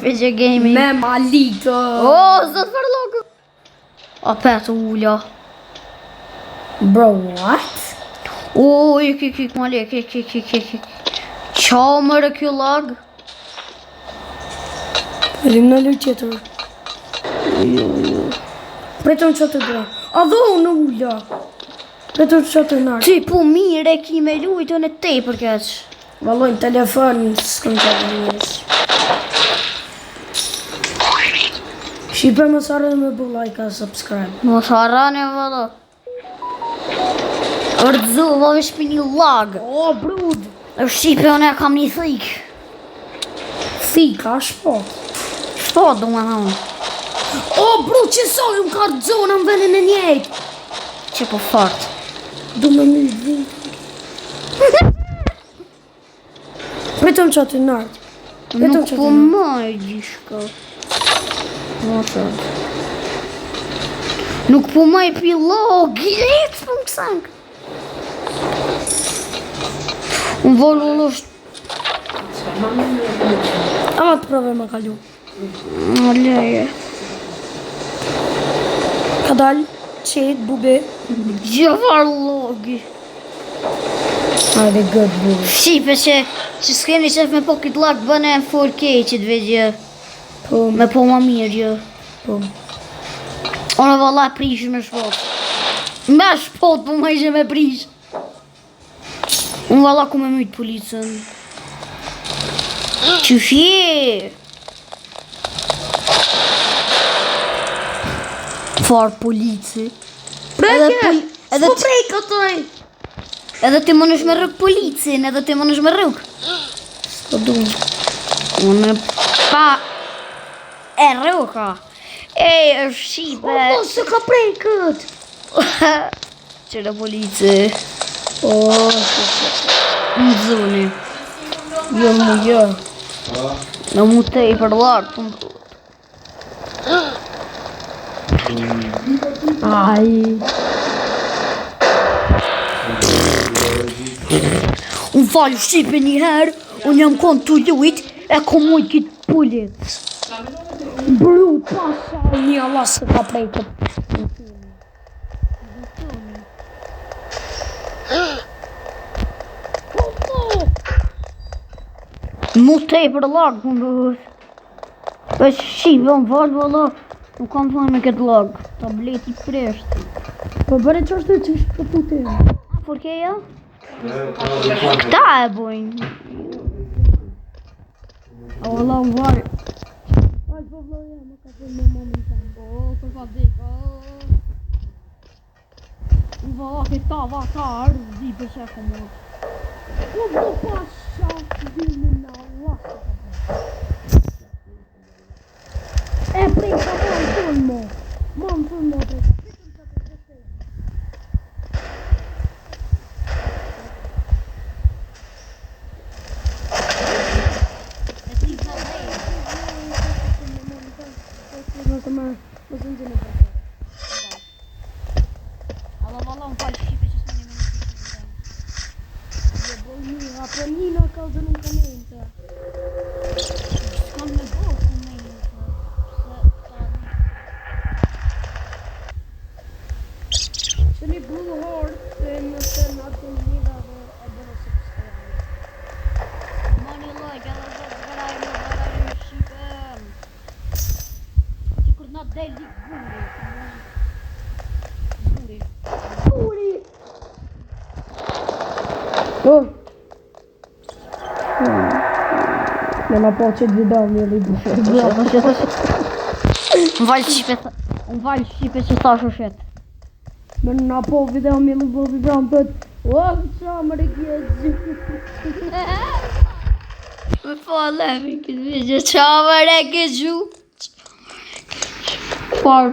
FG Gaming. Me Malikë. O, zot për logu. Apet u ula. Bro, what? O, ik, ik, ik, Malik, ik, ik, ik, ik, ik. Qa mërë kjo lag? Rrim në lojë tjetër. Pritëm që të dra. A dho unë u ula. Pritëm që të narë. Ti po mirë e ki me lujtë në tepër keq. Vallojnë telefon, s'kam që të njës. Shqipe mos harroni me bu like a subscribe. Mos harroni valla. Rrëzova veç për një lag. O, brud! Shqipe unë e kam një thikë. Thika, shpo. Shpo, du me thonë. O, brud, që sa ju më ka rrëzona në vendin e njëjtë. Që po fort. Du me my vit. Pritëm që aty nartë. Pritëm Nuk që po aty nartë. maj gjithka. Mos Nuk po maj pi log. Ec po më kësank. Unë volë ullë është Ama të provoj me kalu. Në leje. Ka dal, qetë, bube. Gjëfar logi. Hajde, good bube. Shqipe që, që s'keni qef me po këtë lag bëne në 4K që të video. Po, Me po ma mirë jo. po. Unë valla e prish me shpot. Me shpot po më ishe me prish. Unë valla ku me myt policën. Qysh je? Far polici. Edhe pol- edhe S'po ti- prek atoj. Edhe ti më me rrug policin, edhe ti më me rrug. S'po du. Unë pa e rruka. Ej, është shqipe. O, se ka prekët. Qëra polici. O, se, se, se. Më zuni. Jo, mu jo. Në mu te i për lartë, po më duhet. Ai. Unë falë shqipe një herë, unë jam konë të lujt, e ku mujt këtë polic. Bru, pasa një Allah se ka prekët. Mu te i për lartë, po më duhet. Veç shqipe, unë falë, valla, nuk kam thonë me këtë lagë. Tableti presht. Po bëre që është që është për të Por ke ja? Këta e bojnë. O, valla, unë falë. Ai, po vëlla, më ka thënë me mamin tam. O, për pa dik, o. Unë valla, këta va ka ardhë, zi për që e kom unë. Po bro, pasha filmin në Allah se ka prekët. E preka, mo në fund mo. Mo në fund mo preka. Pritëm që të të Alla valla, unë falë shqipe që s'më një minutë. S'kam me bo komente, se ta Qeni Blue Heart e nëse na të njëra dhe e bëra subscribe. Money like, edhe subscribe, më vëraj në shqipe. Që kur na del di guri. Guri. Guri! Oh. Me na po qëtë video një li Unë valë shqipe, unë valë shqipe që thash o shet. Me na po video një li Bobby Brown thët O, qa më rekje Me falemi këtë video, qa më re ke gju? Por,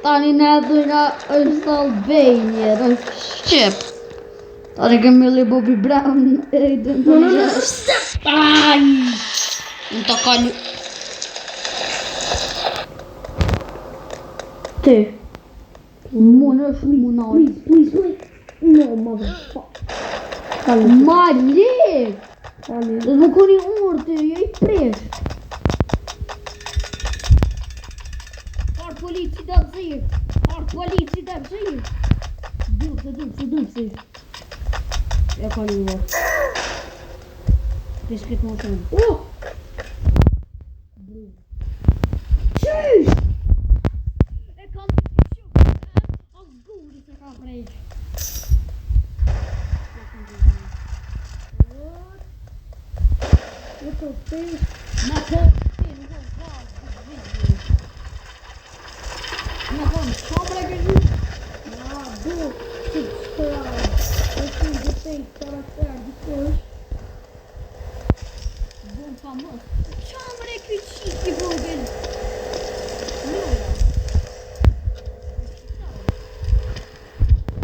tani ne dhuna është Albania, është Shqip. Tani ke Millie Bobby Brown, e dhe në në Aj! Në të kalu... Ti. Mu në shumë mu në Please, please, please No, motherfucker Malik! Fali Dhe më koni urë të, jo i presh. fshirë. Ardh polici të fshirë. Dupse, dupse, dupse. E kaluva. Pishkit më shumë. Uh! Qysh? E kam të qysh. As guri se ka prejq. What? What the fish? Me po, ti nuk o ka video. Me thonë, qa bre kërë? Na, do subscribe. Është një të karakter dikush. Bum famos. Qa bre ky qik i vogël? Loja.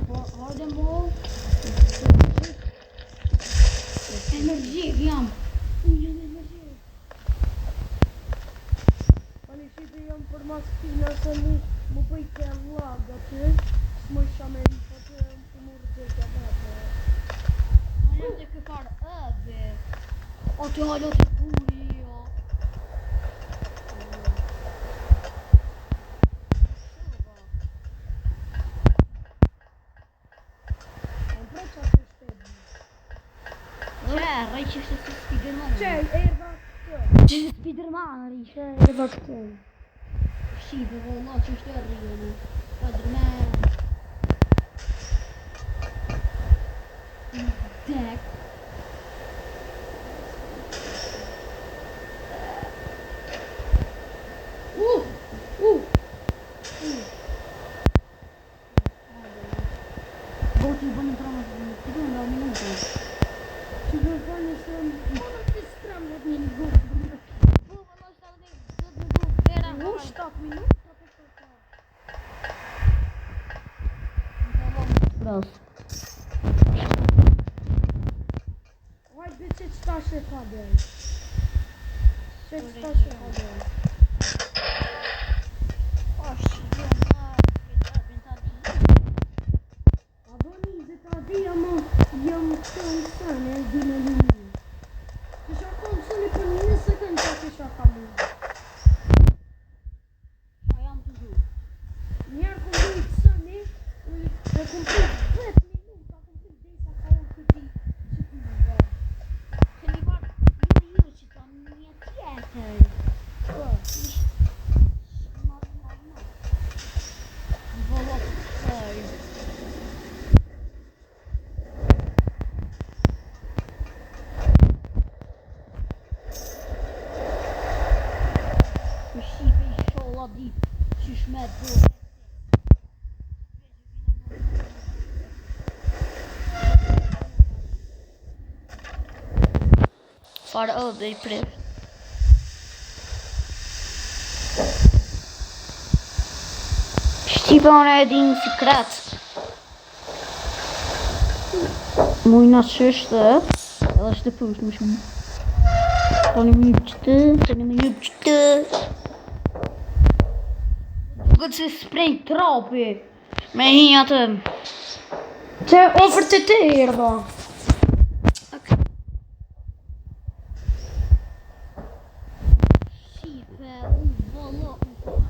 Po, hajde mo. Energjik jam. Unë jam energjik. Ani shqipe jam për mas tina se mu, mu bëj ke lag aty. S'më isha me rrit aty, më rrëzit atë. Unë jam të kë farë ëbe. O të halo të guri, jo. Unë pret që aty shteti. Që, rrej që ishte si Spiderman. Që, erdha këtë. Që ishte Spiderman, rri. Që, erdha këtë. Shqipe, valla, që ishte rri, Spiderman. Dek. Uh! Uh! Goti u bënë 13 minuta, minuta. Që do të thonë se më në të 13 minuta. Po, valla, 17 minuta, U, 7 minuta po po po. Pras. Hajde që që tash e ka bërë. Që që tash e ka bërë. A do një dhe ta di jam jam këtu në sënë e di në një. Kisha konë sënë për një sekund që kisha kalu. A jam të gju. Njerë ku lujt sëni, e kum prit 10 minuta, kum prit deri sa ka unë të di që ti më bë. Keni parë, jo, jo, që ta një tjetër. Po. Ma, ma, ma. Valla, pësaj. Shqipe i sholla di qysh me do. Farë ëdhe i prish. Shqipe unë e di një sikret. Mujna qështë, edhe është e pusht më shumë. Tani më jep qëtë, tani më jep qëtë. Duket se spring trapi. Me hi atë. Që o për të të erdha. Shqipe, u vëllë, u fal.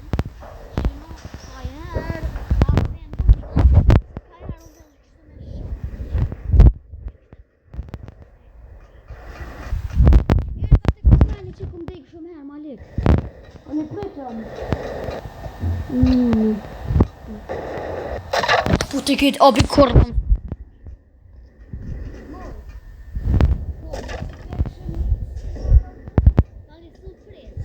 Që no, ka herë, ka vend, ka herë u vëllë kështë me shumë. Erdha të kësani që kum dek shumë herë, Malik. Ani pritëm. Po të këtë obi kurvën. Tani su pret.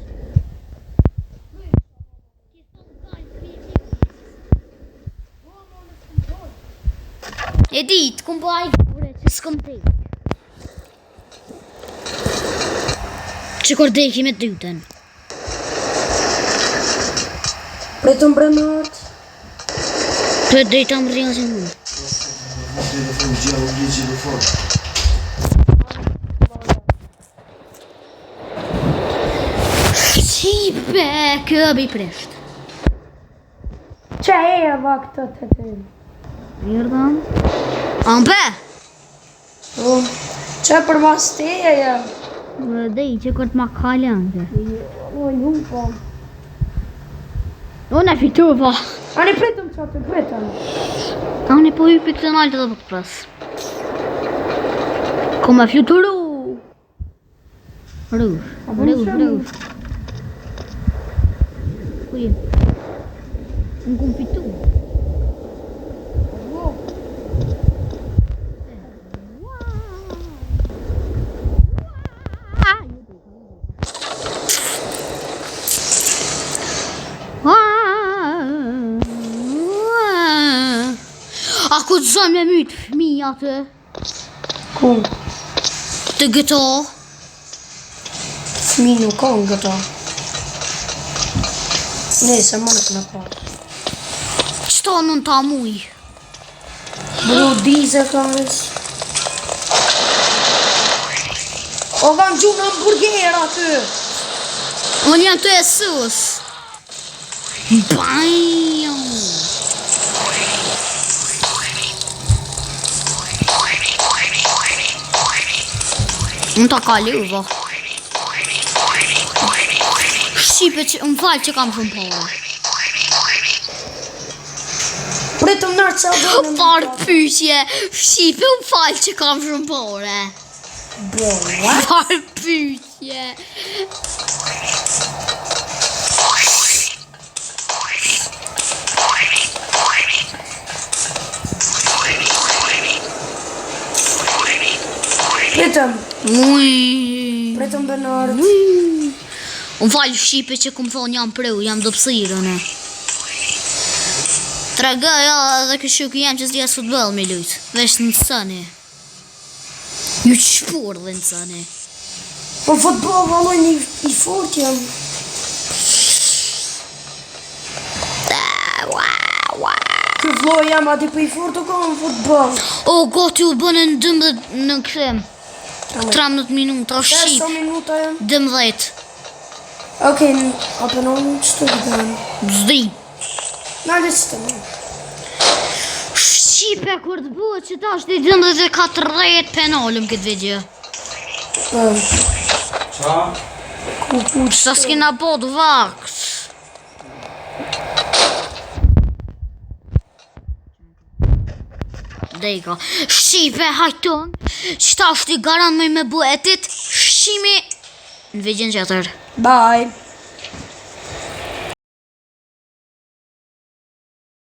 Ti thon dal E di, të kum po ai bre, që s'kom dek. Që kur deki me dytën. Pritëm bre nat. Të dejta më rrinë si mu. Telefon, gjau, një telefon. Shqipe, këbi prisht. Që erdha këtë të të. Erdha. Ampe! Po. Që për mas teje jam. Dhe i që kur të ma kalën. O, ju po. Unë e fitova. Ani pritëm që aty, pritëm. Ani po hypi këtë naltë dhe po të pres. Ko me fluturu. Ruf, A bën ruf, shumë? ruf. Ku je? Unë kom fitu. A ku të zënë me mytë fëmijë aty? Ku? Të GTA? Fëmi nuk ka në këto. Nëse më nuk në pa. Qëto nën ta muj? Bro, diesel guys. O kam gjunë hamburger aty. Unë jam të Jesus. Bam! Unë ta kaluva. Shqipe që më falë që kam shumë pare. Pritëm nërë që do në Farë pyetje, Shqipe më falë që kam shumë pare. Bro, what? Farë pyetje. Pritëm, Uj. pritëm Bernard. Unë falë Shqipe që kum thonë jam preu, jam dobësirën e. Tregoj jo, edhe kështu që jam që s'di as futboll me lut. Veç në sëni. Ju që shpur dhe në sëni. Po futboll valloj një i fort jam. Ky vllo jam aty po i fort u kam në futboll. O, gati u bënë në 12 në kthim. 13 minuta, Sa shqip. sa minuta jam? 12. Okej, apo në ç'të vjen. Zdi. Na le të më. Shqipe kur të bëhet që tash të 12:40 penalëm këtë video. Po, Qa? ku ku Sa s'kena bo të vakt. Dejka. Shqipe hajton. Qëta është i garant me bu etit. Shqimi. Në videon tjetër. Bye.